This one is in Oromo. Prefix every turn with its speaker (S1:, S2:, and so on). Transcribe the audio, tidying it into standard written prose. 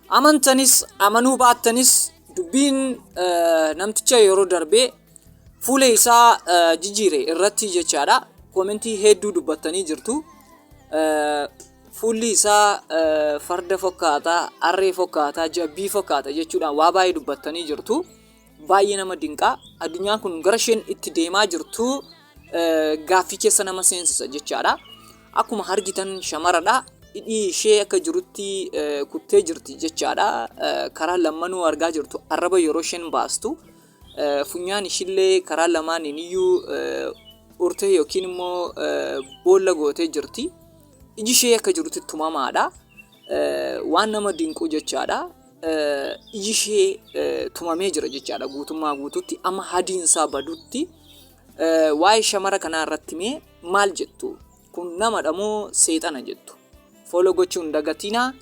S1: Amantanis amanuu baattanis dubbiin namticha yeroo darbee fuula isaa jijjiire irratti jechaadha. Koomentii hedduu dubbattanii jirtu. Fuulli isaa farda fakkaata, harree fakkaata, jabbii fakkaata jechuudhaan waa baay'ee dubbattanii jirtu. Baay'ee nama dinqa. Addunyaan kun gara isheen itti deemaa jirtu gaaffii keessa nama seensisa jechaadha. Akkuma argitan shamaradha. Hidhii ishee akka jirutti kuttee jirti jechaadha. Karaa lammanuu argaa jirtu arraba yeroo isheen baastu. Funyaan ishillee karaa lamaaniin iyyuu urtee yookiin immoo boolla gootee jirti. Iji ishee akka jirutti tumamaadha. Waan nama dinqu jechaadha. Iji ishee tumamee jira jechaadha guutummaa guutuutti amma hadiinsaa badutti. Waa'ee shamara kanaa irratti mee maal jettu? Kun namadha moo seexana jettu? Follow gochuun dagatinaa.